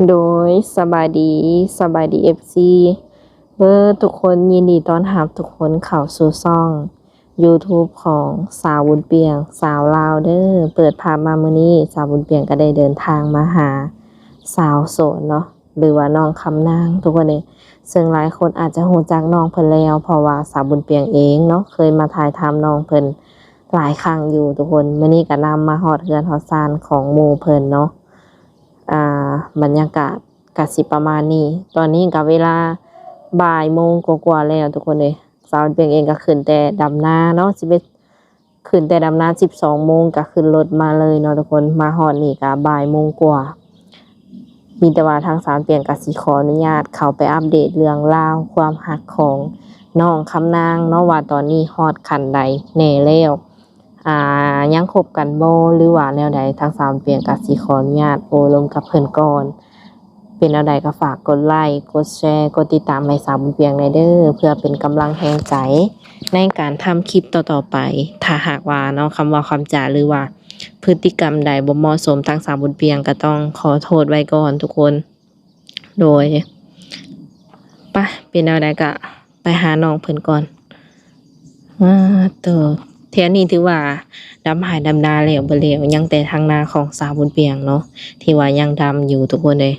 ໂດຍ ສະບາຍດີ ສະບາຍດີ ເອັຟຊີ ເບີດທຸກຄົນ, ຍິນດີຕ້ອນຮັບທຸກຄົນເຂົ້າສູ່ຊ່ອງຢູທູບຂອງສາວບຸນປຽງ ສາວລາວເດີ. ເປີດພາບມາມື້ນີ້ ສາວບຸນປຽງກໍໄດ້ເດີນທາງມາຫາສາວໂສນເນາະ ຫຼືວ່ານ້ອງຄຳນາງ ທຸກຄົນເອີຍ. ເຊິ່ງຫຼາຍຄົນອາດຈະຮູ້ຈັກນ້ອງເພິ່ນແລ້ວ ເພາະວ່າສາວບຸນປຽງເອງເນາະ ເຄີຍມາຖ່າຍທຳນ້ອງເພິ່ນຫຼາຍຄັ້ງຢູ່ ທຸກຄົນ. ມື້ນີ້ກໍນຳມາຮອດເຮືອນຮອດຊານຂອງໝູ່ເພິ່ນເນາະ. ອ່າ ບັນຍາກາດກະຊິປະມານນີ້. ຕອນນີ້ກະເວລາບ່າຍໂມງກວ່າໆແລ້ວ ທຸກຄົນເອີຍ. ສາວບຸນປຽງເອງກະຂຶ້ນແຕ່ດຳນາເນາະ ສິບເອັດ ຂຶ້ນແຕ່ດຳນາສິບສອງໂມງ ກະຂຶ້ນລົດມາເລີຍເນາະ ທຸກຄົນ. ມາຮອດນີ້ກະບ່າຍໂມງກວ່າ. ມີແຕ່ວ່າທາງສາວບຸນປຽງກະຊິຂໍອະນຸຍາດເຂົ້າໄປອັບເດດເລື່ອງລາວຄວາມຮັກຂອງນ້ອງຄຳນາງເນາະ ວ່າຕອນນີ້ຮອດຂັ້ນໃດແດ່ແລ້ວ. ອ່າ ຍັງຄົບກັນບໍ່ ຫຼືວ່າແນວໃດ? ທາງສາວບຸນປຽງກໍຊິຂໍອະນຸຍາດໂອ້ລົມກັບເພິ່ນກ່ອນ. ເປັນແນວໃດກໍຝາກກົດໄລ ກົດແຊ ກົດຕິດຕາມໃຫ້ສາວບຸນປຽງແດ່ເດີ ເພື່ອເປັນກຳລັງແຮງໃຈໃນການທຳຄລິບຕໍ່ໆໄປ. ຖ້າຫາກວ່າເນາະ ຄຳເວົ້າຄຳຈາ ຫຼືວ່າພຶດຕິກຳໃດບໍ່ເໝາະສົມ ທາງສາວບຸນປຽງກໍຕ້ອງຂໍໂທດໄວ້ກ່ອນທຸກຄົນ. ໂດຍ ໄປ ເປັນແນວໃດກະໄປຫານ້ອງເພິ່ນກ່ອນ. ອາ ໂຕ ແຖວນີ້ຖືວ່າດຳໄຮ່ດຳນາແລ້ວເບິດແລ້ວ ຍັງແຕ່ທາງນາຂອງສາວບຸນປຽງເນາະ ທີ່ວ່າຍັງດຳຢູ່ ທຸກຄົນເອີຍ.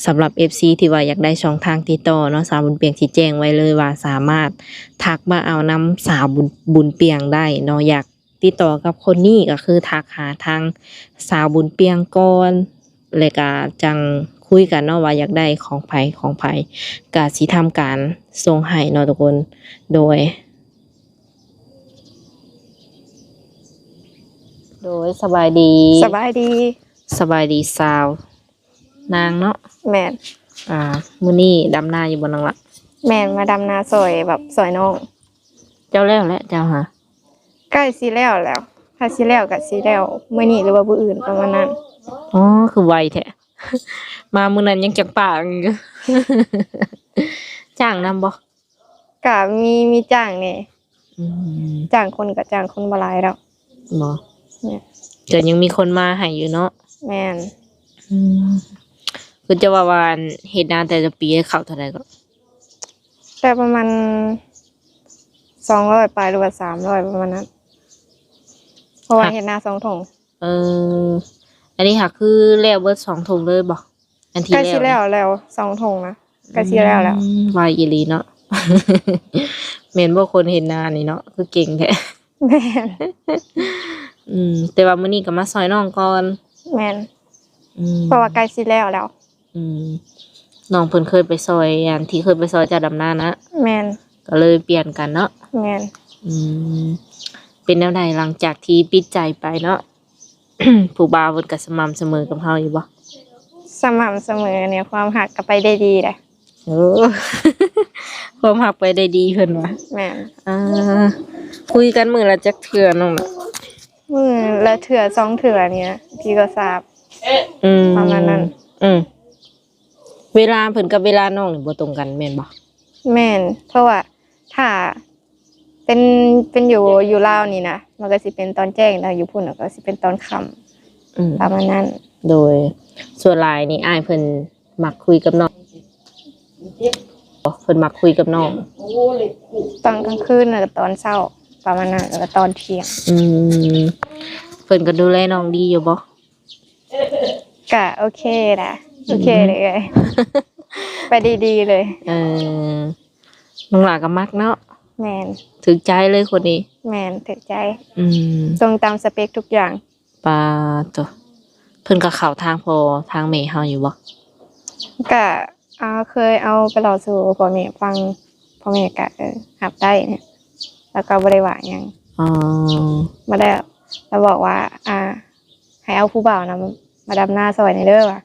ສຳລັບເອັຟຊີທີ່ວ່າຢາກໄດ້ຊ່ອງທາງຕິດຕໍ່ເນາະ ສາວບຸນປຽງຊິແຈ້ງໄວ້ເລີຍວ່າສາມາດທັກມາເອົານຳສາວບຸນ ບຸນປຽງໄດ້ເນາະ. ຢາກ ຕິດຕໍ່ກັບຄົນນີ້ກໍຄືທັກຫາທາງສາວບຸນປຽງກ່ອນ ແລ້ວກະຈັ່ງຄຸຍກັນເນາະ ວ່າຢາກໄດ້ຂອງໃຜຂອງໃຜ ກະຊິທຳການສົ່ງໃຫ້ເນາະທຸກຄົນ. ໂດຍ ໂດຍ ສະບາຍດີ ສະບາຍດີ ສະບາຍດີສາວ ນາງເນາະ. ແມ່ນ. ອ່າ ມື້ນີ້ດຳນາຢູ່ບໍ່ນ້ອງລະ? ແມ່ນ ມາດຳນາຊ່ອຍ ແບບຊ່ອຍນ້ອງ. ເຈົ້າແລ້ວແຫຼະ ເຈົ້າຫາ? ໃກ້ຊິແລ້ວແລ້ວ ຖ້າຊິແລ້ວກໍຊິແລ້ວມື້ນີ້ ຫຼືວ່າມື້ອື່ນ ປະມານນັ້ນ. ອໍ ຄືໄວແທ້ ມາມື້ນັ້ນຍັງຈັກປາກຢູ່. ຈ້າງນຳບໍ່? ກະມີ ມີຈ້າງແດ່. ອືມ ຈ້າງຄົນກະຈ້າງຄົນບໍ່ຫຼາຍດອກ. ບໍ່? ແມ່ນ. ແຕ່ຍັງມີຄົນມາໃຫ້ຢູ່ເນາະ? ແມ່ນ. ອືມ ຄືຈະວ່າ ວ່າເຮັດນາແຕ່ລະປີໄດ້ເຂົ້າເທົ່າໃດກໍ? ແຕ່ປະມານສອງຮ້ອຍປາຍ ຫຼືວ່າສາມຮ້ອຍ ປະມານນັ້ນ ເພາະວ່າເຮັດນາສອງຖົງ. ເອີ ອັນນີ້ຫາຄືແລ້ວເບິດສອງຖົງເລີຍບໍ່? ອັນທີ່ ໃກ້ຊິແລ້ວ ແລ້ວແລ້ວສອງຖົງນະ ໃກ້ຊິແລ້ວແລ້ວ. ອືມ ໄວອີ່ຫຼີເນາະ. ແມ່ນບໍ່ ຄົນເຮັດນານີ້ເນາະ ຄືເກັ່ງແທ້. ແມ່ນ. ອືມ ແຕ່ວ່າມື້ນີ້ກໍມາຊ່ອຍນ້ອງກ່ອນ. ແມ່ນ. ອືມ ເພາະວ່າໃກ້ຊິແລ້ວແລ້ວ. ອືມ ນ້ອງເພິ່ນເຄີຍໄປຊ່ອຍ ອັນທີ່ເຄີຍໄປຊ່ອຍເຈົ້າດຳນານະ? ແມ່ນ. ກໍເລີຍປ່ຽນກັນເນາະ? ແມ່ນ. ອືມ ເປັນແນວໃດຫຼັງຈາກທີ່ປິດໃຈໄປເນາະ? ຜູ້ບ່າວເພິ່ນກໍສະໝ່ຳສະເໝີກັບເຮົາຢູ່ບໍ່? ສະໝ່ຳສະເໝີນີ້ ຄວາມຮັກກໍໄປໄດ້ດີເດ້. ໂອ້ ຄວາມຮັກໄປໄດ້ດີເພິ່ນວ່າ. ແມ່ນ. ອ່າ ຄຸຍກັນມື້ລະຈັກເທື່ອນ້ອງລະ? ມື້ລະເທື່ອສອງເທື່ອນີ້ນະ ທີ່ກໍຊາບ. ອືມ ປະມານນັ້ນ. ອືມ ເວລາເພິ່ນກັບເວລານ້ອງນີ້ບໍ່ຕົງກັນແມ່ນບໍ່? ແມ່ນ ເພາະວ່າຖ້າເປັນ ເປັນຢູ່ ຢູ່ລາວນີ້ນະ ມັນກໍຊິເປັນຕອນແຈ້ງ ແລ້ວຢູ່ພຸ້ນກໍຊິເປັນຕອນຄ່ຳ. ອືມ ປະມານນັ້ນ. ໂດຍ ສ່ວນຫຼາຍນີ້ອ້າຍເພິ່ນມັກຄຸຍກັບນ້ອງ ເພິ່ນມັກຄຸຍກັບນ້ອງຕອນກາງຄືນ ແລ້ວກໍຕອນເຊົ້າ ປະມານນັ້ນ ແລ້ວກໍຕອນທ່ຽງ. ອືມ ເພິ່ນກໍດູແລນ້ອງດີຢູ່ບໍ່? ກະໂອເຄນະ ອືມ ໂອເຄເລີຍ ໄປດີໆເລີຍ. ເອີ ນ້ອງຫຼ້າກໍມັກເນາະ. ແມ່ນ. ຖືກໃຈເລີຍຄົນນີ້. ແມ່ນ ຖືກໃຈ. ອືມ ຊົງຕາມສະເປັກທຸກຢ່າງ. ປາໂຕ ເພິ່ນກໍເຂົ້າທາງພໍ່ທາງແມ່ເຮົາຢູ່ບໍ່? ກະ ອ່າ ເຄີຍເອົາໄປເລົ່າສູ່ພໍ່ແມ່ຟັງ ພໍ່ແມ່ກໍ ເອີ ຮັບໄດ້ ແລ້ວກໍບໍ່ໄດ້ວ່າຫຍັງ. ອໍ ມາແລ້ວ ລາວບອກວ່າ ອ່າ ໃຫ້ເອົາຜູ້ບ່າວນຳມາດຳນາຊ່ອຍແດ່ເດີວ່າ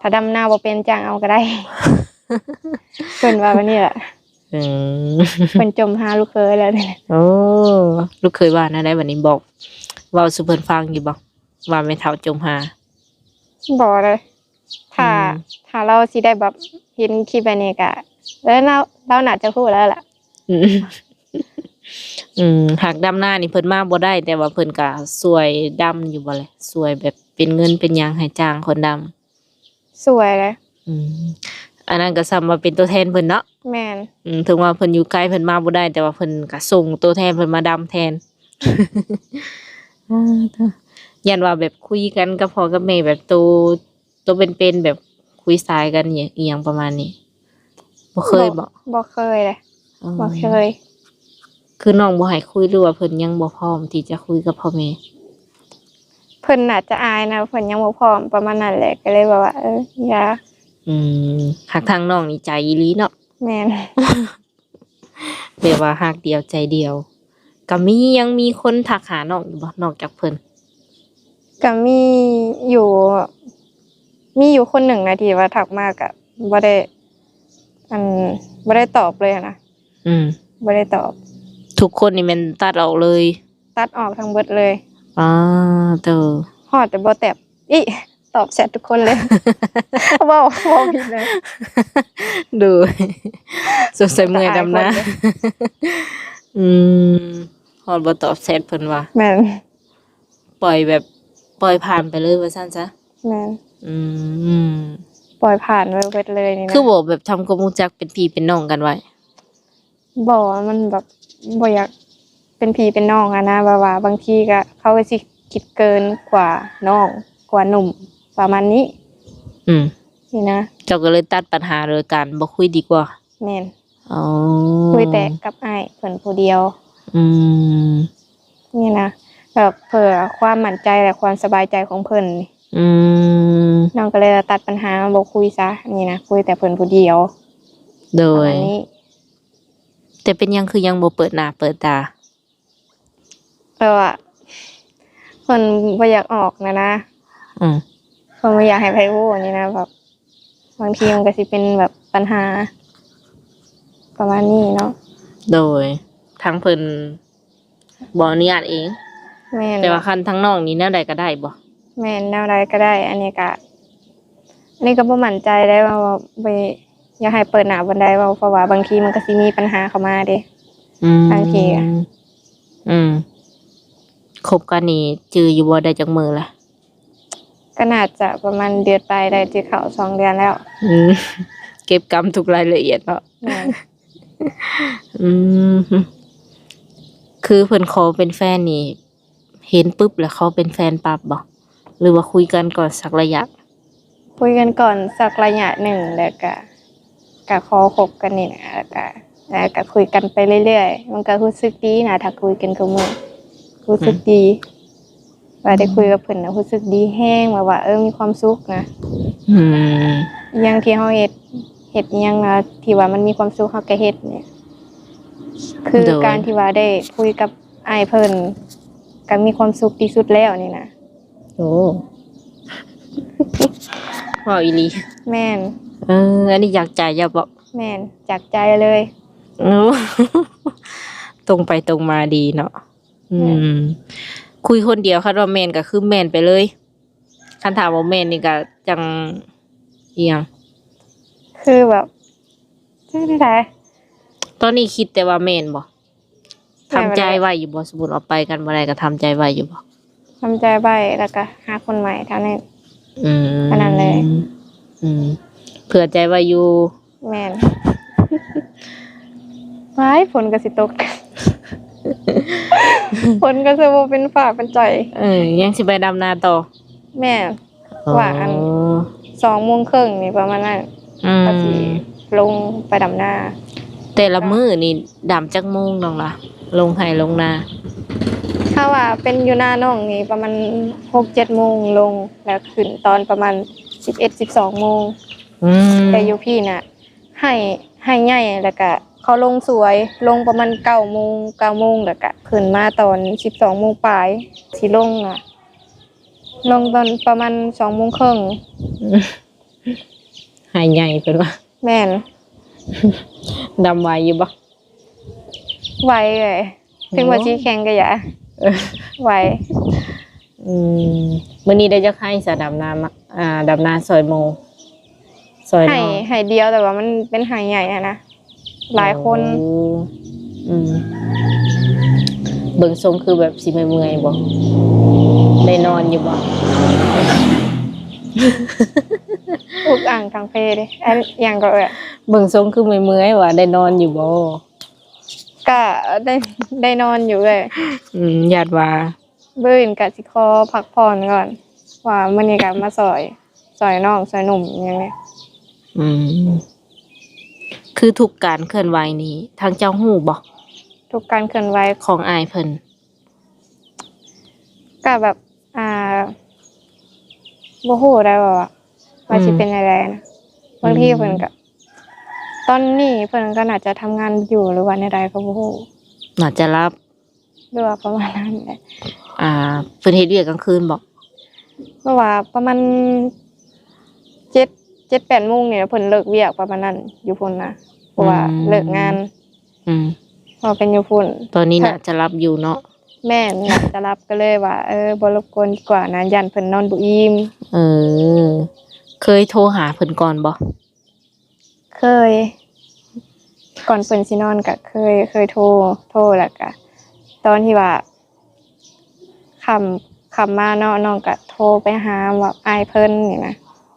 ຖ້າດຳນາບໍ່ເປັນຈ້າງເອົາກໍໄດ້ ເພິ່ນວ່າແບບນີ້ແຫຼະ. ອືມ ເພິ່ນຈົ່ມຫາລູກເຂີຍແລ້ວ. ໂອ້ ລູກເຂີຍວ່າແນວໃດບັດນີ້? ບອກ ເວົ້າສູ່ເພິ່ນຟັງຢູ່ບໍ່ ວ່າແມ່ເຖົ້າຈົ່ມຫາ? ບໍ່ເລີຍ. ຖ້າ ອືມ ຖ້າລາວຊິໄດ້ແບບເຫັນຄລິບແບບນີ້ກະ ເອີ ລາວ ລາວໜ້າຈະຮູ້ແລ້ວລະ. ອືມ ອືມ ຫາກດຳນານີ້ເພິ່ນມາບໍ່ໄດ້ ແຕ່ວ່າເພິ່ນກະຊ່ວຍດຳຢູ່ບໍ່ແຫຼະ? ຊ່ວຍແບບເປັນເງິນເປັນຫຍັງໃຫ້ຈ້າງຄົນດຳ. ສວຍເລີຍ. ອືມ ອັນນັ້ນກໍສ່ຳວ່າເປັນຕົວແທນເພິ່ນເນາະ. ແມ່ນ. ອືມ ເຖິງວ່າເພິ່ນຢູ່ໄກ ເພິ່ນມາບໍ່ໄດ້ ແຕ່ວ່າເພິ່ນກໍສົ່ງຕົວແທນເພິ່ນມາດຳແທນ. ອ່າ ຢ້ານວ່າແບບຄຸຍກັນກັບພໍ່ກັບແມ່ ແບບໂຕ ໂຕເປັນໆ ແບບຄຸຍສາຍກັນ ອີ່ຫຍັງ ອີ່ຫຍັງປະມານນີ້ ບໍ່ເຄີຍບໍ? ບໍ່ ບໍ່ເຄີຍເລີຍ. ອໍ ບໍ່ເຄີຍ. ຄືນ້ອງບໍ່ໃຫ້ຄຸຍ ຫຼືວ່າເພິ່ນຍັງບໍ່ພ້ອມທີ່ຈະຄຸຍກັບພໍ່ແມ່? ເພິ່ນໜ້າຈະອາຍນະ ເພິ່ນຍັງບໍ່ພ້ອມປະມານນັ້ນແຫຼະ ກໍເລີຍແບບວ່າ ເອີ ຢ່າ. ອືມ ຫາກທາງນ້ອງນີ້ໃຈອີ່ຫຼີເນາະ. ແມ່ນ. ແບບວ່າຮັກດຽວໃຈດຽວ. ກໍມີ ຍັງມີຄົນທັກຫານ້ອງຢູ່ບໍ່ ນອກຈາກເພິ່ນ? ກໍມີຢູ່ ມີຢູ່ຄົນໜຶ່ງນະ ທີ່ວ່າທັກມາ ກໍບໍ່ໄດ້ ອັນ ບໍ່ໄດ້ຕອບເລີຍຫັ້ນນະ. ອືມ ບໍ່ໄດ້ຕອບ. ທຸກຄົນນີ້ແມ່ນຕັດອອກເລີຍ? ຕັດອອກທັງເບິດເລີຍ. ອໍ ໂຕ ຮອດແຕ່ບໍ່ຕອບ ອີ ຕອບແຊັດທຸກຄົນເລີຍ. ເວົ້າ ເວົ້າຜິດເລີຍ. ໂດຍ ສົງໄສເມື່ອຍດຳນາ. ອືມ ຮອດບໍ່ຕອບແຊັດເພິ່ນວ່າ. ແມ່ນ. ປ່ອຍແບບ ປ່ອຍຜ່ານໄປເລີຍວ່າຊັ້ນຊະ. ແມ່ນ. ອືມ ປ່ອຍຜ່ານໄວ້ເບິດເລີຍນີ້ນະ. ຄືບໍ່ແບບທຳຄວາມຮູ້ຈັກເປັນພີ່ເປັນນ້ອງກັນໄວ້? ບໍ່ ມັນແບບບໍ່ຢາກເປັນພີ່ເປັນນ້ອງຫັ້ນນະ ແບບວ່າບາງທີກໍ ເຂົາກໍຊິຄິດເກີນກວ່ານ້ອງ ກວ່າໜຸ່ມ ປະມານນີ້. ອືມ ນີ້ນະ. ເຈົ້າກໍເລີຍຕັດປັນຫາໂດຍການບໍ່ຄຸຍດີກວ່າ. ແມ່ນ. ອໍ ຄຸຍແຕ່ກັບອ້າຍເພິ່ນຜູ້ດຽວ. ອືມ ນີ້ນະ ແບບເພື່ອຄວາມໝັ້ນໃຈ ແລະ ຄວາມສະບາຍໃຈຂອງເພິ່ນ. ອືມ ນ້ອງກໍເລີຍຕັດປັນຫາ ບໍ່ຄຸຍຊະ ນີ້ນະ ຄຸຍແຕ່ເພິ່ນຜູ້ດຽວ. ໂດຍ ປະມານນີ້. ແຕ່ເປັນຫຍັງຄືຍັງບໍ່ເປີດໜ້າເປີດຕາ? ແບບວ່າເພິ່ນບໍ່ຢາກອອກນະນະ. ອືມ ເພິ່ນບໍ່ຢາກໃຫ້ໃຜຮູ້ນີ້ນະ ແບບບາງທີມັນກໍຊິເປັນແບບປັນຫາປະມານນີ້ເນາະ. ໂດຍ ທາງເພິ່ນບໍ່ອະນຸຍາດເອງ. ແມ່ນ. ແຕ່ວ່າຄັນທາງນ້ອງນີ້ແນວໃດກໍໄດ້ບໍ່? ແມ່ນ ແນວໃດກໍໄດ້. ອັນນີ້ກະ ອັນນີ້ກໍບໍ່ໝັ້ນໃຈໄດ໋ ວ່າ ວ່າບໍ່ຢາກໃຫ້ເປີດໜ້າປານໃດ ເວົ້າ ເພາະວ່າບາງທີມັນກໍຊິມີປັນຫາເຂົ້າມາເດ້. ອືມ ບາງທີອະ ອືມ ຄົບກັນນີ້ຈື່ຢູ່ບໍ່ ໄດ້ຈັກມື້ລະ? ກໍໜ້າຈະປະມານເດືອນປາຍໄດ້ ຈະເຂົ້າສອງເດືອນແລ້ວ. ອືມ ເກັບກຳທຸກລາຍລະອຽດເນາະ. ແມ່ນ. ອືມ ຄືເພິ່ນຂໍເປັນແຟນນີ້ ເຫັນປຶບແລ້ວຂໍເປັນແຟນປັບບໍ່ ຫຼືວ່າຄຸຍກັນກ່ອນສັກໄລຍະ? ຄຸຍກັນກ່ອນສັກໄລຍະໜຶ່ງ ແລ້ວກະ ກະຂໍຄົບກັນນີ້ນະ ແລ້ວກະ ແລ້ວກະຄຸຍກັນໄປເລື້ອຍໆ ມັນກະຮູ້ສຶກດີນະ ຖ້າຄຸຍກັນຄູ່ມື້ ຮູ້ສຶກດີ. ອືມ ວ່າໄດ້ຄຸຍກັບເພິ່ນນະ ຮູ້ສຶກດີແຮງ ແບບວ່າ ເອີ ມີຄວາມສຸກນະ. ອືມ ອີ່ຫຍັງທີ່ເຮົາເຮັດ ເຮັດອີ່ຫຍັງນະ ທີ່ວ່າມັນມີຄວາມສຸກ ເຮົາກະເຮັດນີ້ ຄື ໂດຍ ການທີ່ວ່າໄດ້ຄຸຍກັບ ອ້າຍເພິ່ນກໍມີຄວາມສຸກທີ່ສຸດແລ້ວນີ້ນະ. ໂອ້ ເວົ້າອີ່ຫຼີ. ແມ່ນ. ເອີ ອັນນີ້ຈາກໃຈເຈົ້າບໍ? ແມ່ນ ຈາກໃຈເລີຍ. ໂອ້ ຕົງໄປຕົງມາດີເນາະ. ອືມ ແມ່ນ. ຄຸຍຄົນດຽວ ຄັນວ່າແມ່ນກໍຄືແມ່ນໄປເລີຍ. ຄັນຖ້າບໍ່ແມ່ນນີ້ກໍຈັ່ງອີ່ຫຍັງ ຄືແບບ ຈັ່ງໃດ? ຕອນນີ້ຄິດແຕ່ວ່າແມ່ນບໍ່? ແມ່ນ. ທຳໃຈໄວ້ຢູ່ບໍ່? ສົມມຸດວ່າໄປກັນບໍ່ໄດ້ກໍທຳໃຈໄວ້ຢູ່ບໍ່? ທຳໃຈໄວ້ ແລ້ວກໍຫາຄົນໃໝ່ເທົ່ານັ້ນ. ອືມ ເທົ່ານັ້ນເລີຍ. ອືມ ເຜື່ອໃຈໄວ້ຢູ່. ແມ່ນ. ວ້າຍ ຝົນກໍຊິຕົກ ຝົນກໍຊິບໍ່ເປັນຟ້າເປັນໃຈ. ເອີ ຍັງຊິໄປດຳນາຕໍ່? ແມ່ນ. ອໍ ວ່າອັນ ສອງໂມງເຄິ່ງນີ້ປະມານນັ້ນ. ອືມ ກໍຊິລົງໄປດຳນາ. ແຕ່ລະມື້ນີ້ດຳຈັກໂມງນ້ອງລະ ລົງໄຮ່ລົງນາ? ຖ້າວ່າເປັນຢູ່ນານ້ອງນີ້ປະມານຫົກເຈັດໂມງລົງ ແລ້ວຂຶ້ນຕອນປະມານສິບເອັດ ສິບສອງໂມງ. ອືມ ແຕ່ຢູ່ພີ້ນະ ໄຮ່ ໄຮ່ໃຫຍ່ ແລ້ວກະເຂົາລົງສວຍ ລົງປະມານເກົ້າໂມງ ເກົ້າໂມງ ແລ້ວກະຂຶ້ນມາຕອນສິບສອງໂມງປາຍ ຊິລົງນະ ລົງຕອນປະມານສອງໂມງເຄິ່ງ. ໄຮ່ໃຫຍ່ເພິ່ນວ່າ. ແມ່ນ. ດຳໄວຢູ່ບໍ່? ໄວເອີຍ ເຖິງວ່າຊິແຂງກະຢາ ໄວ. ອືມ ມື້ນີ້ໄດ້ຈັກໄຮ່ສະ ດຳນາມາ ອ່າ ດຳນາຊ່ອຍໝູ່ ຊ່ອຍ ໄຮ່ ນ້ອງ ໄຮ່ດຽວ ແຕ່ວ່າມັນເປັນໄຮ່ໃຫຍ່ຫັ້ນນະ ຫຼາຍຄົນ. ໂອ້ ອືມ ເບິ່ງຊົງຄືແບບຊິເມື່ອຍໆ ບໍ່ ໄດ້ນອນຢູ່ບໍ່? ອຸກອັ່ງທາງເພເດ້. ອັນຫຍັງກໍເອີຍ ເບິ່ງຊົງຄືເມື່ອຍໆ ວ່າໄດ້ນອນຢູ່ບໍ່? ກະໄດ້ ໄດ້ນອນຢູ່ເອີຍ. ອືມ ຢ້ານວ່າ ມື້ອື່ນກະຊິຂໍພັກຜ່ອນກ່ອນ ວ່າມື້ນີ້ກະມາຊ່ອຍ ຊ່ອຍນ້ອງຊ່ອຍໜຸ່ມຫຍັງນີ້. ອືມ ຄືທຸກການເຄື່ອນໄຫວນີ້ ທາງເຈົ້າຮູ້ບໍ່? ທຸກການເຄື່ອນໄຫວ ຂອງອ້າຍເພິ່ນ ກະແບບ ອ່າ ບໍ່ຮູ້ໄດ້ວ່າ ວ່າຊິເປັນແນວໃດນະ. ອືມ ບາງທີເພິ່ນກະ ອືມ ຕອນນີ້ເພິ່ນກໍໜ້າຈະທຳງານຢູ່ ຫຼືວ່າແນວໃດກໍບໍ່ຮູ້ ໜ້າຈະຫຼັບ ຫຼືວ່າປະມານນັ້ນແຫຼະ. ອ່າ ເພິ່ນເຮັດວຽກກາງຄືນບໍ່? ເພາະວ່າປະມານເຈັດ ເຈັດແປດໂມງນີ້ແຫຼະ ເພິ່ນເລີກວຽກປະມານນັ້ນ ຢູ່ພຸ້ນນະ ເພາະວ່າ ອືມ ເລີກງານ. ອືມ ເພາະເປັນຢູ່ພຸ້ນ ຕອນນີ້ໜ້າຈະຫຼັບຢູ່ເນາະ. ແມ່ນ ໜ້າຈະຫຼັບ ກໍເລີຍວ່າ ເອີ ບໍ່ລົບກວນດີກວ່ານະ ຢ້ານເພິ່ນນອນບໍ່ອີ່ມ. ເອີ ເຄີຍໂທຫາເພິ່ນກ່ອນບໍ່? ເຄີຍ ກ່ອນເພິ່ນຊິນອນກະເຄີຍ ເຄີຍໂທ ໂທ ແລ້ວກະຕອນທີ່ວ່າຄ່ຳ ຄ່ຳມາເນາະ ນ້ອງກະໂທໄປຫາແບບອ້າຍເພິ່ນນີ້ນະ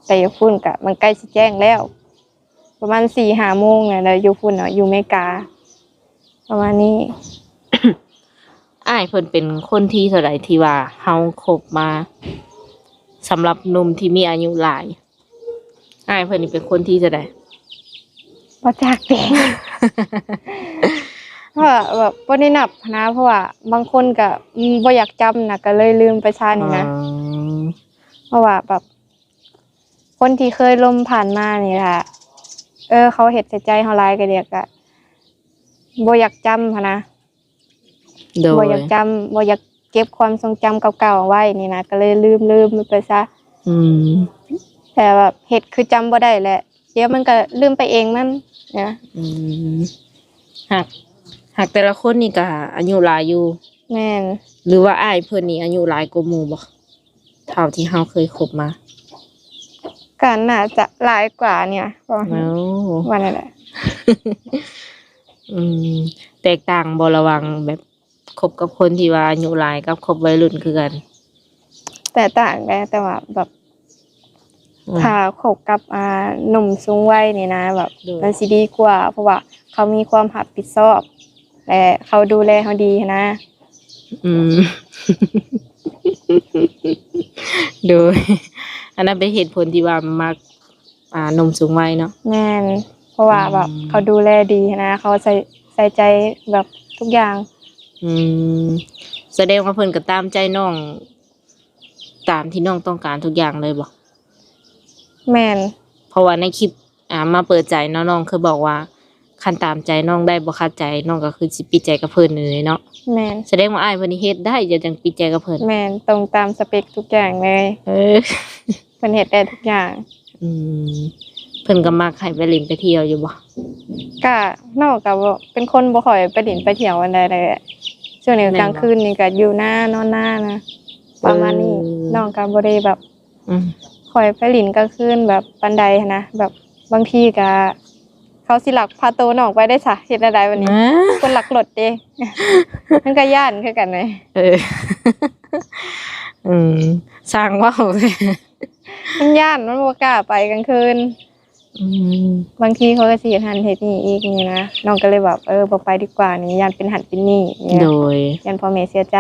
ແຕ່ຢູ່ພຸ້ນກະມັນໃກ້ຊິແຈ້ງແລ້ວ ປະມານສີ່ຫ້າໂມງແລ້ວ ແລ້ວຢູ່ພຸ້ນເນາະ ຢູ່ເມກາ ປະມານນີ້. ອ້າຍເພິ່ນເປັນຄົນທີເທົ່າໃດທີ່ວ່າເຮົາຄົບມາ ສຳລັບໜຸ່ມທີ່ມີອາຍຸຫຼາຍ? ອ້າຍເພິ່ນນີ້ເປັນຄົນທີເທົ່າໃດ? ບໍ່ຈັກເດ້ ເພາະວ່າແບບບໍ່ໄດ້ນັບນະ ເພາະວ່າບາງຄົນກະ ອືມ ບໍ່ຢາກຈຳນະ ກະເລີຍລືມໄປຊະນີ້ນະ. ອໍ ເພາະວ່າແບບຄົນທີ່ເຄີຍລົມຜ່ານມານີ້ລະ ເອີ ເຂົາເຮັດໃສ່ໃຈເຮົາຫຼາຍກະດຽວກະບໍ່ຢາກຈຳຫັ້ນນະ. ໂດຍ ບໍ່ຢາກຈຳ ບໍ່ຢາກເກັບຄວາມຊົງຈຳເກົ່າໆໄວ້ນີ້ນະ ກໍເລີຍລືມໆມັນໄປຊະ. ອືມ ແຕ່ວ່າເຮັດຄືຈຳບໍ່ໄດ້ແຫຼະ ດຽວມັນກໍລືມໄປເອງມັນນະ. ອືມ ຫາກ ຫາກແຕ່ລະຄົນນີ້ກໍອາຍຸຫຼາຍຢູ່. ແມ່ນ ຫຼືວ່າອ້າຍເພິ່ນນີ້ອາຍຸຫຼາຍກວ່າໝູ່ບໍ່? ເທົ່າທີ່ເຮົາເຄີຍຄົບມາ ກໍໜ້າຈະຫຼາຍກວ່ານີ້ນະ ເອົ້າ ວ່ານັ້ນແຫຼະ. ອືມ ແຕກຕ່າງບໍ່ລະຫວ່າງແບບ ຄົບກັບຄົນທີ່ວ່າອາຍຸຫຼາຍກັບຄົບໄວລຸ້ນຄືກັນ? ແຕກຕ່າງແດ່ ແຕ່ວ່າແບບ ອືມ ຖ້າຄົບກັບ ອ່າ ໜຸ່ມສູງໄວນີ້ນະ ແບບ ໂດຍ ມັນຊິດີກວ່າ ເພາະວ່າເຂົາມີຄວາມຮັບຜິດຊອບ ແລະ ເຂົາດູແລເຮົາດີຫັ້ນນະ. ອືມ ໂດຍ ອັນນັ້ນເປັນເຫດຜົນທີ່ວ່າມັກ ອ່າ ໜຸ່ມສູງໄວເນາະ. ແມ່ນ ເພາະວ່າ ອືມ ແບບເຂົາດູແລດີຫັ້ນນະ ເຂົາໃສ່ ໃສ່ໃຈແບບທຸກຢ່າງ. ອືມ ສະແດງວ່າເພິ່ນກໍຕາມໃຈນ້ອງ ຕາມທີ່ນ້ອງຕ້ອງການທຸກຢ່າງເລີຍບໍ່? ແມ່ນ ເພາະວ່າໃນຄລິບ ອ່າ ມາເປີດໃຈເນາະ ນ້ອງເຄີຍບອກວ່າ ຄັນຕາມໃຈນ້ອງໄດ້ ບໍ່ຂັດໃຈ ນ້ອງກໍຄືຊິປິດໃຈກັບເພິ່ນນີ້ເນາະ. ແມ່ນ ສະແດງວ່າອ້າຍເພິ່ນນີ້ເຮັດໄດ້ ຈະຈັ່ງປິດໃຈກັບເພິ່ນ. ແມ່ນ ຕ້ອງຕາມສະເປັກທຸກຢ່າງເລີຍ. ເອີ ເພິ່ນເຮັດໄດ້ທຸກຢ່າງ. ອືມ ເພິ່ນກໍມັກໃຫ້ໄປຫຼິ້ນໄປທ່ຽວຢູ່ບໍ່? ກະ ນ້ອງກະບໍ່ ເປັນຄົນບໍ່ຄ່ອຍໄປຫຼິ້ນໄປທ່ຽວປານໃດເລີຍ. ແມ່ນບໍ່? ຊ່ວງນີ້ກາງຄືນນີ້ກະຢູ່ນາ ນອນນານະ ປະມານນີ້. ເອີ ນ້ອງກະບໍ່ໄດ້ແບບ ອືມ ຄ່ອຍໄປຫຼິ້ນກາງຄືນແບບປານໃດຫັ້ນນະ ແບບບາງທີກະ ເຂົາຊິລັກພາໂຕນ້ອງໄປໄດ້ຊະ ເຮັດແນວໃດບັດນີ້? ອາ ຄົນລັກລົດເດ້ ມັນກະຢ້ານຄືກັນເວີຍ. ເອີ ອືມ ຊ່າງເວົ້າ ມັນຢ້ານ ມັນບໍ່ກ້າໄປກາງຄືນ. ອືມ ບາງທີເຂົາກໍຊິເຮັດຫັ້ນເຮັດນີ້ອີກນີ້ນະ ນ້ອງກໍເລີຍແບບ ເອີ ບໍ່ໄປດີກວ່ານີ້ ຢ້ານເປັນຫັ້ນເປັນນີ້ນີ້ນະ. ໂດຍ ຢ້ານພໍ່ແມ່ເສຍໃຈ.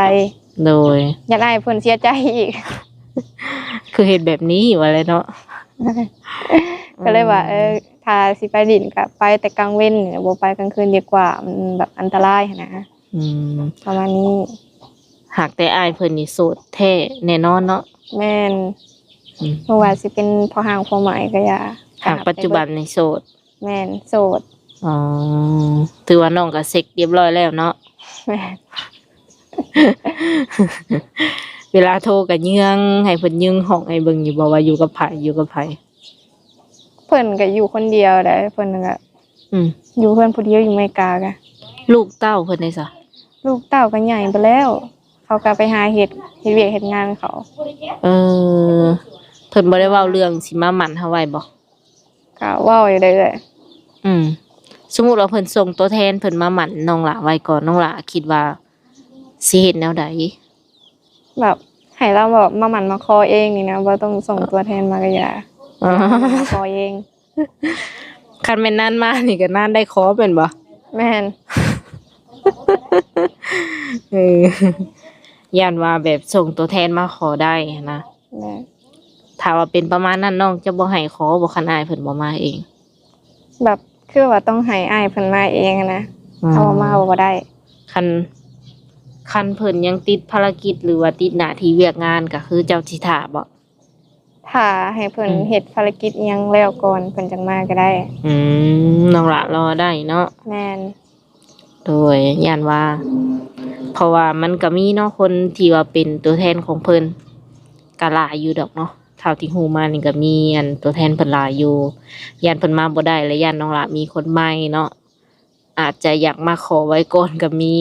ໂດຍ ຢ້ານອ້າຍເພິ່ນເສຍໃຈອີກ ຄືເຮັດແບບນີ້ວ່າແຫຼະເນາະ. ກໍເລີຍວ່າ ອືມ ເອີ ຖ້າຊິໄປຫຼິ້ນກໍໄປແຕ່ກາງເວັນ ບໍ່ໄປກາງຄືນດີກວ່າ ມັນແບບອັນຕະລາຍຫັ້ນນະ. ອືມ ປະມານນີ້. ຫາກແຕ່ອ້າຍເພິ່ນນີ້ໂສດແທ້ແນ່ນອນເນາະ? ແມ່ນ. ອືມ ບໍ່ວ່າຊິເປັນພໍ່ຮ້າງພໍ່ໝ້າຍກໍຢ່າ. ຫາກປັດຈຸບັນນີ້ໂສດ? ແມ່ນ ໂສດ. ອໍ ຖືວ່ານ້ອງກໍເຊັກຮຽບຮ້ອຍແລ້ວເນາະ? ແມ່ນ. ເວລາໂທກໍເຍືອງ ໃຫ້ເພິ່ນຍືງຫ້ອງໃຫ້ເບິ່ງຢູ່ບໍ່ວ່າຢູ່ກັບໃຜ ຢູ່ກັບໃຜ? ເພິ່ນກໍຢູ່ຄົນດຽວໄດ໋ ເພິ່ນກໍ ອືມ ຢູ່ເຮືອນຜູ້ດຽວຢູ່ອາເມລິກາກະ. ລູກເຕົ້າເພິ່ນເດຊະ? ລູກເຕົ້າກໍໃຫຍ່ເບິດແລ້ວ ເຂົາກໍໄປຫາເຮັດ ເຮັດວຽກເຮັດງານເຂົາ. ເອີ ເພິ່ນບໍ່ໄດ້ເວົ້າເລື່ອງຊິມາໝັ້ນເຮົາໄວ້ບໍ່? ກໍເວົ້າຢູ່ເລື້ອຍ. ອືມ ສົມມຸດວ່າເພິ່ນສົ່ງຕົວແທນເພິ່ນມາໝັ້ນນ້ອງຫຼ້າໄວ້ກ່ອນ ນ້ອງຫຼ້າຄິດວ່າຊິເຮັດແນວໃດ? ແບບໃຫ້ລາວແບບມາໝັ້ນມາຂໍເອງນີ້ນະ ບໍ່ຕ້ອງສົ່ງຕົວແທນມາກໍຢ່າ. ອໍ ຂໍເອງ. ຄັນແມ່ນນານມານີ້ກໍນານໄດ້ຂໍແມ່ນບໍ່? ແມ່ນ. ເອີ ຢ້ານວ່າແບບສົ່ງຕົວແທນມາຂໍໄດ້ຫັ້ນນະ. ແມ່ນ. ຖ້າວ່າເປັນປະມານນັ້ນ ນ້ອງຈະບໍ່ໃຫ້ຂໍບໍ່ ຄັນອ້າຍເພິ່ນບໍ່ມາເອງ? ແບບຄືວ່າຕ້ອງໃຫ້ອ້າຍເພິ່ນມາເອງນະ. ອືມ. ເຮົາມາບໍ່ໄດ້. ຄັນ ຄັນເພິ່ນຍັງຕິດພາລະກິດ ຫຼືວ່າຕິດໜ້າທີ່ວຽກງານ ກໍຄືເຈົ້າຊິຖ້າບໍ່? ຖ້າໃຫ້ເພິ່ນ ອືມ ເຮັດພາລະກິດອີ່ຫຍັງແລ້ວກ່ອນ ເພິ່ນຈັ່ງມາກໍໄດ້. ອືມ ນ້ອງຫຼ້າລໍໄດ້ເນາະ. ແມ່ນ. ໂດຍ ຢ້ານວ່າ ເພາະວ່າມັນກໍມີເນາະ ຄົນທີ່ວ່າເປັນຕົວແທນຂອງເພິ່ນກໍຫຼາຍຢູ່ດອກເນາະ. ເທົ່າທີ່ຮູ້ມານີ້ກໍມີ ອັນ ຕົວແທນເພິ່ນຫຼາຍຢູ່. ຢ້ານເພິ່ນມາບໍ່ໄດ້ ແລະ ຢ້ານນ້ອງຫຼ້າມີຄົນໃໝ່ເນາະ. ອາດຈະຢາກມາຂໍໄວ້ກ່ອນກໍມີ.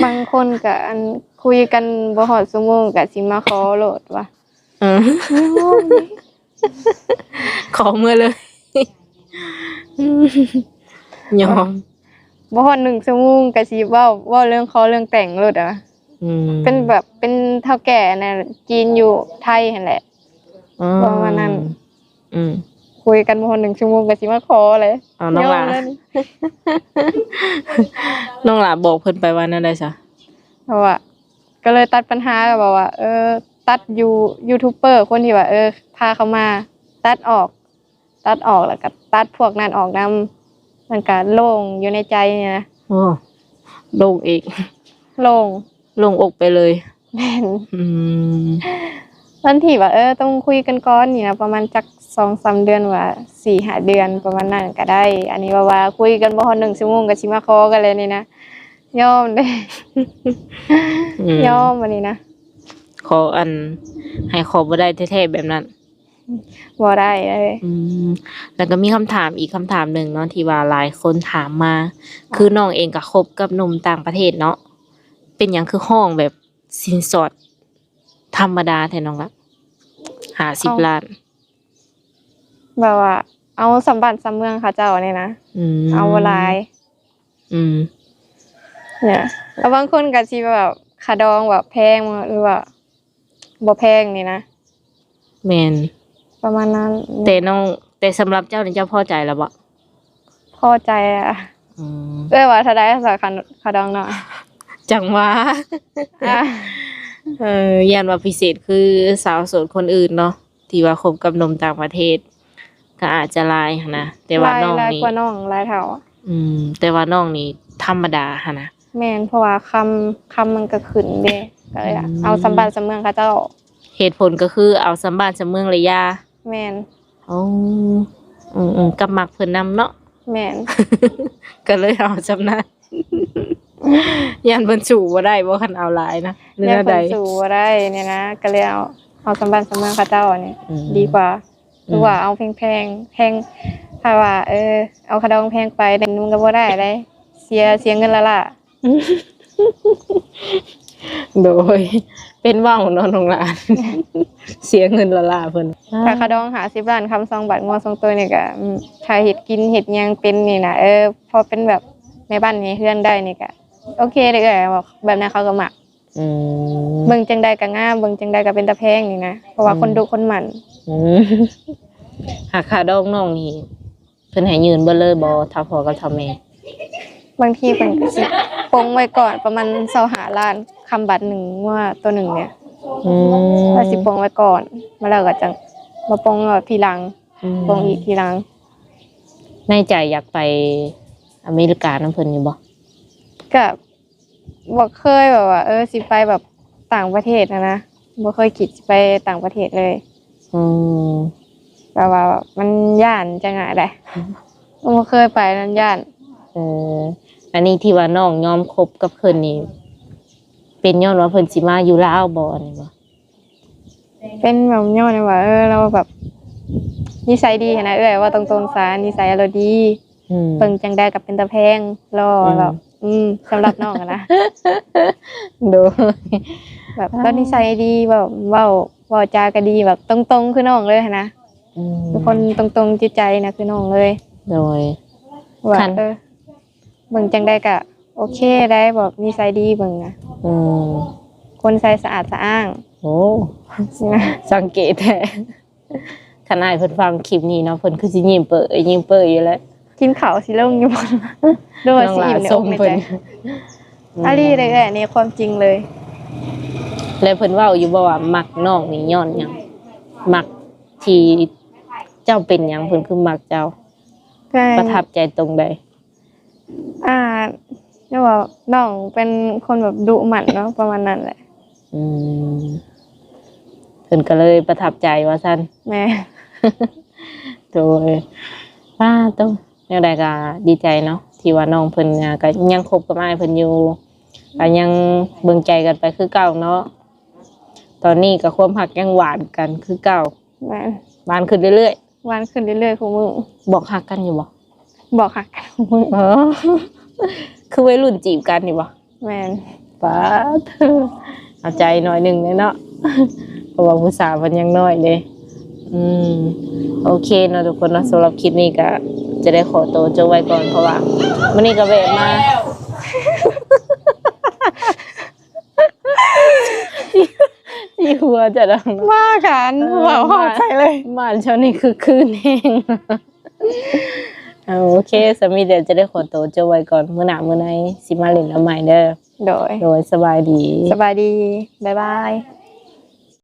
ບາງຄົນກໍ ອັນ ຄຸຍກັນບໍ່ຮອດຊົ່ວໂມງກໍຊິມາຂໍໂລດວ່າ. ເອີ ຍອມ ຂໍເມືອເລີຍ. ຍອມ. ບໍ່ຮອດໜຶ່ງຊົ່ວໂມງກໍຊິເວົ້າ ເວົ້າເລື່ອງຂໍເລື່ອງແຕ່ງໂລດອະ. ອືມ. ເປັນແບບ ເປັນເຖົ້າແກ່ໃນຈີນຢູ່ໄທຫັ້ນແຫຼະ. ອືມ. ປະມານນັ້ນ. ອືມ. ຄຸຍກັນບໍ່ຮອດໜຶ່ງຊົ່ວໂມງກໍຊິມາຂໍເລີຍ. ເອົາ ນ້ອງຫຼ້າ ຍອມແລ້ວນີ້. ນ້ອງຫຼ້າບອກເພິ່ນໄປວ່າແນວໃດຊະ? ເພາະວ່າ ກໍເລີຍຕັດປັນຫາ ແບບວ່າ ເອີ ຕັດຢູ ຢູທູບເບີ ຄົນທີ່ວ່າ ເອີ ພາເຂົ້າມາ ຕັດອອກ ຕັດອອກ ແລ້ວກໍຕັດພວກນັ້ນອອກນຳ. ມັນກໍໂລ່ງຢູ່ໃນໃຈນີ້ນະ. ໂອ້ ໂລ່ງອີກ. ໂລ່ງ. ໂລ່ງອົກໄປເລີຍ. ແມ່ນ. ອືມ. ຕອນທີ່ວ່າ ເອີ ຕ້ອງຄຸຍກັນກ່ອນນີ້ນະ ປະມານຈັກສອງສາມເດືອນ ວ່າສີ່ຫ້າເດືອນ ປະມານນັ້ນກໍໄດ້. ອັນນີ້ວ່າ ວ່າຄຸຍກັນບໍ່ຮອດໜຶ່ງຊົ່ວໂມງກໍຊິມາຂໍກັນແລ້ວນີ້ນະ. ຍອມເດ້. ອືມ. ຍອມອັນນີ້ນະ. ຂໍ ອັນ ໃຫ້ຂໍບໍ່ໄດ້ແທ້ໆແບບນັ້ນ. ບໍ່ໄດ້ເລີຍ. ອືມ. ແລ້ວກໍມີຄຳຖາມອີກຄຳຖາມໜຶ່ງເນາະ ທີ່ວ່າຫຼາຍຄົນຖາມມາ. ຄືນ້ອງເອງກໍຄົບກັບໜຸ່ມຕ່າງປະເທດເນາະ. ເປັນຫຍັງຄືຮ້ອງແບບ ສິນສອດທຳມະດາແທ້ນ້ອງລະ ຫ້າສິບລ້ານ. ແບບວ່າເອົາສ່ຳບ້ານສ່ຳເມືອງເຂົາເຈົ້ານີ້ນະ. ອືມ. ເອົາບໍ່ຫຼາຍ. ອືມ. ແລ້ວບາງຄົນກໍຊິແບບຄ່າດອງແບບແພງ ຫຼືວ່າບໍ່ແພງນີ້ນະ. ແມ່ນ. ປະມານນັ້ນ. ແຕ່ນ້ອງ ແຕ່ສຳລັບເຈົ້ານີ້ ເຈົ້າພໍໃຈແລ້ວບໍ່? ພໍໃຈອະ. ອືມ. ເອື້ອຍວ່າເທົ່າໃດຊະ ຄ່າ ຄ່າດອງເນາະ? ຈັ່ງວ່າ. ອາ. ເອີ ຢ້ານວ່າພິເສດຄືສາວໂສດຄົນອື່ນເນາະ ທີ່ວ່າຄົບກັບໜຸ່ມຕ່າງປະເທດ ກໍອາດຈະຫຼາຍຫັ້ນນະ. ແຕ່ວ່ານ້ອງນີ້ ຫຼາຍກວ່ານ້ອງຫຼາຍເທົ່າ. ອືມ. ແຕ່ວ່ານ້ອງນີ້ທຳມະດາຫັ້ນນະ. ແມ່ນ ເພາະວ່າຄຳ ຄຳມັນກໍຂຶ້ນເດ້ ກໍເລີຍ ອືມ ເອົາສ່ຳບ້ານສ່ຳເມືອງເຂົາເຈົ້າ. ເຫດຜົນກໍຄືເອົາສ່ຳບ້ານສ່ຳເມືອງ ແລະຢ່າ. ແມ່ນ. ໂອ້ ອືມໆ ກັບມັກເພິ່ນນຳເນາະ. ແມ່ນ. ກໍເລີຍເອົາສ່ຳນັ້ນ. ຢ້ານເພິ່ນສູ້ບໍ່ໄດ້ບໍ່ ຄັນເອົາຫຼາຍນະ ຫຼືແນວໃດ? ຢ້ານເພິ່ນສູ້ບໍ່ໄດ້ນີ້ນະ ກໍເລີຍເອົາ ເອົາສ່ຳບ້ານສ່ຳເມືອງເຂົາເຈົ້ານີ້ ອືມ ດີກວ່າ. ອືມ. ຫຼືວ່າເອົາແພງໆ ແພງ ຖ້າວ່າ ເອີ ເອົາຄ່າດອງແພງໄປ ມັນກໍບໍ່ໄດ້ເດ້ ເສຍ ເສຍເງິນລ້າໆ. ໂດຍ ເປັນເວົ້າເນາະນ້ອງຫຼ້າ ເສຍເງິນລ້າໆເພິ່ນ. ຖ້າຄ່າດອງຫ້າສິບລ້ານ ຄຳສອງບາດງົວສອງໂຕນີ້ກໍ ອືມ ຖ້າເຮັດກິນເຮັດຫຍັງເປັນນີ້ນະ ເອີ ພໍເປັນແບບແມ່ບ້ານໃນເຮືອນໄດ້ນີ້ກໍໂອເຄເດ້ເອື້ອຍ ແບບນັ້ນເຂົາກໍມັກ. ອືມ. ເບິ່ງຈັ່ງໃດກໍງາມ ເບິ່ງຈັ່ງໃດກໍເປັນຕາແພງນີ້ນະ ເພາະວ່າ ອືມ ຄົນດຸຄົນໝັ່ນ. ອືມ. ຫາຄ່າດອງນ້ອງນີ້ ເພິ່ນໃຫ້ຍື່ນເບິດເລີຍບໍ່ ເຖົ້າພໍ່ກັບເຖົ້າແມ່? ບາງທີເພິ່ນກໍຊິປົງໄວ້ກ່ອນປະມານຊາວຫ້າລ້ານ ຄຳບາດໜຶ່ງ ງົວໂຕໜຶ່ງນີ້. ອືມ. ກໍຊິປົງໄວ້ກ່ອນ ມາແລ້ວກໍຈັ່ງມາປົງເອົາທີຫຼັງ. ອືມ. ປົງອີກທີຫຼັງ. ໃນໃຈຢາກໄປອາເມລິການຳເພິ່ນຢູ່ບໍ່? ກໍ ບໍ່ເຄີຍແບບວ່າ ເອີ ຊິໄປແບບຕ່າງປະເທດຫັ້ນນະ ບໍ່ເຄີຍຄິດຊິໄປຕ່າງປະເທດເລີຍ. ອືມ. ແບບວ່າມັນຢ້ານຈັ່ງໃດ ອືມ ບໍ່ເຄີຍໄປ ມັນຢ້ານ. ເອີ ອັນນີ້ທີ່ວ່ານ້ອງຍອມຄົບກັບເພິ່ນນີ້ ເປັນຍ້ອນວ່າເພິ່ນຊິມາຢູ່ລາວບໍ່ ອັນນີ້ບໍ່? ເປັນແບບຍ້ອນວ່າ ເອີ ລາວແບບນິໄສດີຫັ້ນນະເອື້ອຍ ເວົ້າຕົງໆຊະ ນິໄສລາວດີ. ອືມ. ເບິ່ງຈັ່ງໃດກໍເປັນຕາແພງ ຫຼໍ່ ອືມ ແລ້ວ ອືມ ສຳລັບນ້ອງຫັ້ນນະ. ໂດຍ. ແບບລາວນິໄສດີ ເວົ້າ ເວົ້າ ເວົ້າຈາກໍດີ ແບບຕົງໆຄືນ້ອງເລີຍຫັ້ນນະ. ອືມ. ເປັນຄົນຕົງໆຈິດໃຈນະ ຄືນ້ອງເລີຍ. ໂດຍ. ວ່າ ຄັນ ເອີ ເບິ່ງຈັ່ງໃດກະໂອເຄໄດ໋ ແບບນິໄສດີເບິ່ງນະ. ອືມ. ຄົນໃສສະອາດສະອ້າງ. ໂອ້ ສັງເກດແທ້. ຄັນອ້າຍເພິ່ນຟັງຄລິບນີ້ເນາະ ເພິ່ນຄືຊິຍິ້ມເປີຍ ຍິ້ມເປີຍຢູ່ແຫຼະ. ກິນເຂົ້າຊິລົງຢູ່ບໍ່ ຫຼືວ່າຊິອີ່ມໃນອົກໃນໃຈ? ອາລີເດ້ ເອື້ອຍ ອັນນີ້ຄວາມຈິງເລີຍ. ແລ້ວເພິ່ນເວົ້າຢູ່ບໍ່ວ່າມັກນ້ອງນີ້ຍ້ອນຫຍັງ? ມັກທີ່ເຈົ້າເປັນຫຍັງເພິ່ນຄືມັກເຈົ້າ? ປະທັບໃຈຕົງໃດ? ອ່າ ແນວວ່ານ້ອງເປັນຄົນແບບດຸໝັ່ນເນາະ ປະມານນັ້ນແຫຼະ. ອືມ ເພິ່ນກໍເລີຍປະທັບໃຈວ່າຊັ້ນ. ແມ່ນ. ໂດຍ ປ້າໂຕ ແນວໃດກໍດີໃຈເນາະ ທີ່ວ່ານ້ອງເພິ່ນກໍຍັງຄົບກັບອ້າຍເພິ່ນຢູ່ ກໍຍັງເບິ່ງໃຈກັນໄປຄືເກົ່າເນາະ. ຕອນນີ້ກໍຄວາມຮັກຍັງຫວານກັນຄືເກົ່າ. ແມ່ນ. ຫວານຂຶ້ນເລື້ອຍໆ. ຫວານຂຶ້ນເລື້ອຍໆ ຄູ່ມື້. ບອກຮັກກັນຢູ່ບໍ່? ບອກຮັກກັນຄູ່ມື້. ອໍ ຄືໄວລຸ້ນຈີບກັນນີ້ບໍ່? ແມ່ນ. ປາດ ເອົາໃຈໜ້ອຍໜຶ່ງເດ້ເນາະ ເພາະວ່າຜູ້ສາວເພິ່ນຍັງນ້ອຍເດ້. ອືມ ໂອເຄເນາະທຸກຄົນເນາະ ສຳລັບຄລິບນີ້ກໍຈະໄດ້ຂໍໂຕຈົບໄວ້ກ່ອນ ເພາະວ່າມື້ນີ້ກໍແວະມາ ຊິຫົວຈະດັງເນາະ ວ່າກັນ ເອີ ເວົ້າຮອດໃສເລີຍ ບ້ານເຈົ້ານີ້ຄືຄືນແຮງ. ເອົາ ໂອເຄ ສຳມີດຽວຈະໄດ້ຂໍໂຕຈົບໄວ້ກ່ອນ ມື້ໜ້າມື້ໃນຊິມາຫຼິ້ນນຳໃໝ່ເດີ. ໂດຍ ໂດຍ ສະບາຍດີ ສະບາຍດີ ບາຍບາຍ.